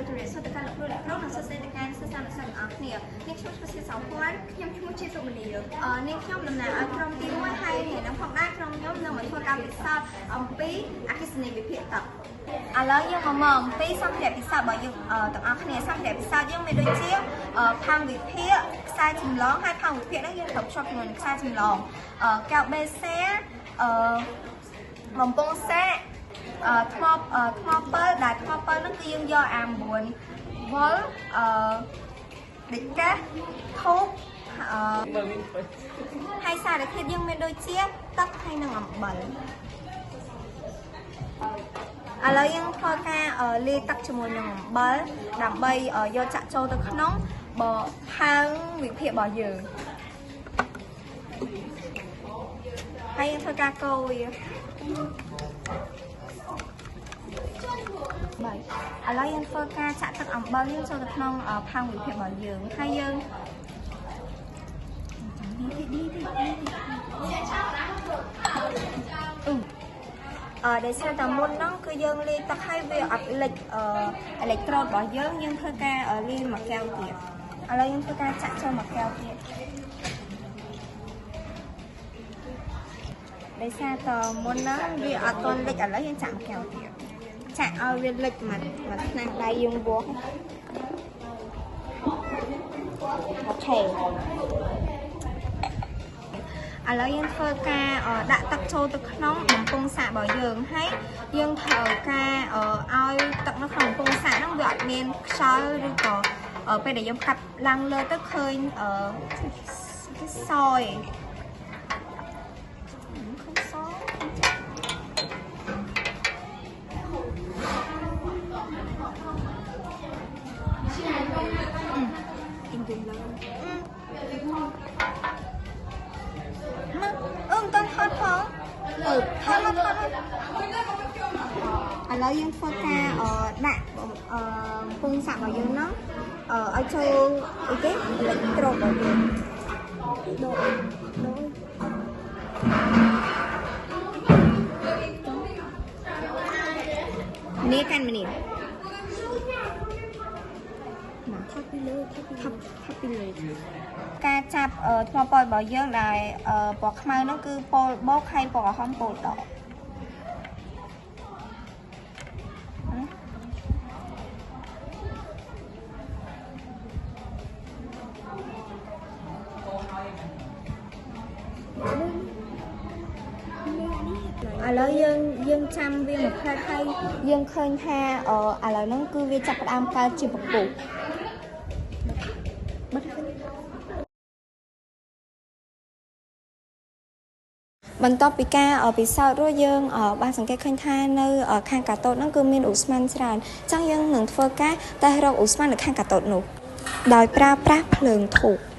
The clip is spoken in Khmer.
សូមជម្រាបសួរទៅកាន់លោកគ្រូអ្នកគ្រូនិងសួស្តីទៅកាន់សិស្សានុសិស្សទាំងអស់គ្នានាងខ្ញុំឈ្មោះជាសោភ័ណ្ឌខ្ញុំឈ្មោះជាសុមនីនាងខ្ញុំតំណាងឲ្យក្រុមទី1ហើយថ្ងៃនេះផងដែរក្រុមខ្ញុំនឹងមកធ្វើការពិសោធន៍អំពីអគ្គិសនីវិភាគទឹកឥឡូវយើងមកមើលអំពីសម្ភារៈពិសោធន៍របស់យើងទាំងអស់គ្នាសម្ភារៈពិសោធន៍យើងមានដូចជាផាំវិភាគខ្សែចម្លងហើយផាំវិភាគហ្នឹងយើងត្រូវភ្ជាប់ជាមួយនឹងខ្សែចម្លងកែវបេសាបំពង់សាកថ្មពិលដែលថ្មពិលហ្នឹងគឺយើងយកអា9វ៉ុលដេកាធូបហើយសារធាតុយើងមានដូចជាទឹកហើយនិងអំបិលឥឡូវយើងធ្វើការលាយទឹកជាមួយនឹងអំបិលដើម្បីយកចាក់ចូលទៅក្នុងបផើងវិភាគរបស់យើងហើយយើងធ្វើការកូរវាបាទឥឡូវយើងធ្វើការចាក់ទឹកអំបិលយើងចូលទៅក្នុងផើងវិភាគរបស់យើងហើយយើងដោយសារតែមុនហ្នឹងគឺយើងលាយទឹកហើយវាអត់លិចអេឡិចត្រូតរបស់យើងយើងធ្វើការលាយមួយកែវទៀតឥឡូវយើងធ្វើការចាក់ចូលមួយកែវទៀតដោយសារតែមុនហ្នឹងវាអត់ទាន់លិចឥឡូវយើងចាក់មួយកែវទៀតចាក់ឲ្យវាលិចមួយថ្នាំងដៃយើងវាស់អូខេឥឡូវយើងធ្វើការដាក់ទឹកចូលទៅក្នុងបំពង់សាករបស់យើងហើយយើងត្រូវការឲ្យទឹកនៅក្នុងបំពង់សាកហ្នឹងវាអត់មានខ្យល់ឬក៏ពេលដែលយើងកាប់ឡើងលើទៅឃើញគេសយឃើញសយឥឡូវយើងធ្វើការដាក់បំពង់សាករបស់យើងហ្នឹងឲ្យចូលអីគេអេឡិចត្រូតរបស់យើងដកនេះកាន់ម្នេះមកថប់ពីលើថប់ពីលើការចាប់ថ្មប៉ោយរបស់យើងដែលពណ៌ខ្មៅហ្នឹងគឺប៉ូលបូកហើយពណ៌ក្រហមប៉ូលដកឥឡូវយើងចាំវាមួយផ្លែតហើយយើងឃើញថាឥឡូវហ្នឹងគឺវាចាប់ផ្ដើមកើតជាពពុះបន្ទាប់ពីការពិសោធន៍រួចយើងបានសង្កេតឃើញថានៅខាងកាតូតហ្នឹងគឺមានឧស្ម័នច្រើនអញ្ចឹងយើងនឹងធ្វើការតេស្តរកឧស្ម័ននៅខាងកាតូតនោះដោយប្រើប្រាស់ភ្លើងធូប